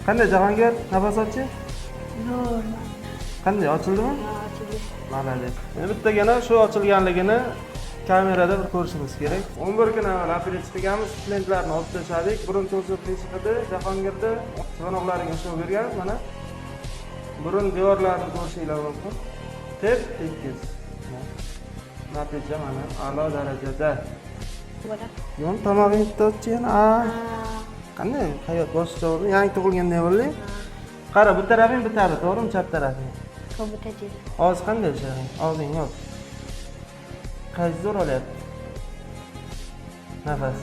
Qanday, Jahongir, nafas olchi? Zo'r. Qanday, ochildimi? Ochildi. Молодец. Endi bittagina shu ochilganligini kamerada bir ko'rishimiz kerak. 11 kun avval operatsiya qilganmiz, splintlarni olib tashladik. Burun to'siq teshig'ida Jahongirda chig'anoqlariga ushlab berganmiz mana. Burun devorlarini ko'rishinglar mumkin. Tep tekis. Natija mana a'lo darajada. Bo'ladi. Yo'q, tomog'ing bitta ochchi yana. A. Qanday hayot boshqacha bo'ldi? Yangi tug'ilganday bo'lding. Qara, bu tarafing bitadi, to'g'rimi? Chap tarafing. Ko'p bitadi. Og'iz qanday ishlading? Og'zing yo'q. Qaysi zo'r olyapti? Nafas.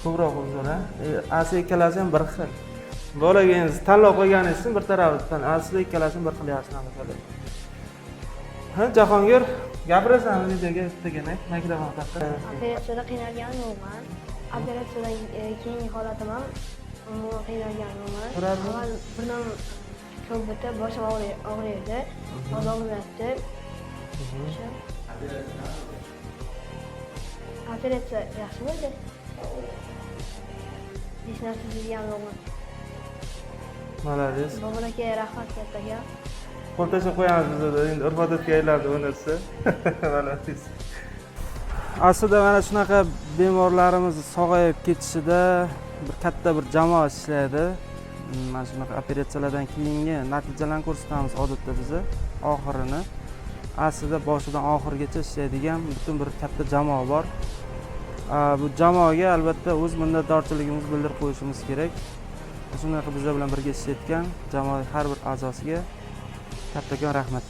Ko'proq zo'r, a? Asli ikkalasi ham bir xil. Bolaga endi tanlov qo'yganingiz uchun bir tarafidan, aslida ikkalasi ham bir xil yaxshi nafas olyapti. Ha, Jahongir, gapirasanmi videoga bittagina mikrofon taqib? Operatsiyada qiynalganim yo'qman. Operatsiyadan keyingi holatim ham umuman qiynalganim yo'qman. Turarmi? Avval burnim ko'p bitib, boshim og'riydi. Hozir og'rimayapti. O'sha. Operatsiya yaxshi bo'ldi. Hech narsa sezganim yo'qman. Молодец. Bobur aka, rahmat kattakon. Qo'l tashlab qo'yamiz bizada, endi urf odatga aylandi bu narsa. Молодец. Aslida mana shunaqa bemorlarimiz sog'ayib ketishida bir katta bir jamoa ishlaydi. Mana shunaqa operatsiyalardan keyingi natijalarni ko'rsatamiz odatda biza oxirini. Aslida boshidan oxirigacha ishlaydigan butun bir katta jamoa bor. Bu jamoaga albatta o'z minnatdorchiligimizni bildirib qo'yishimiz kerak. Shunaqa bizlar bilan birga ishlayotgan jamoa har bir a'zosiga kattakon rahmat.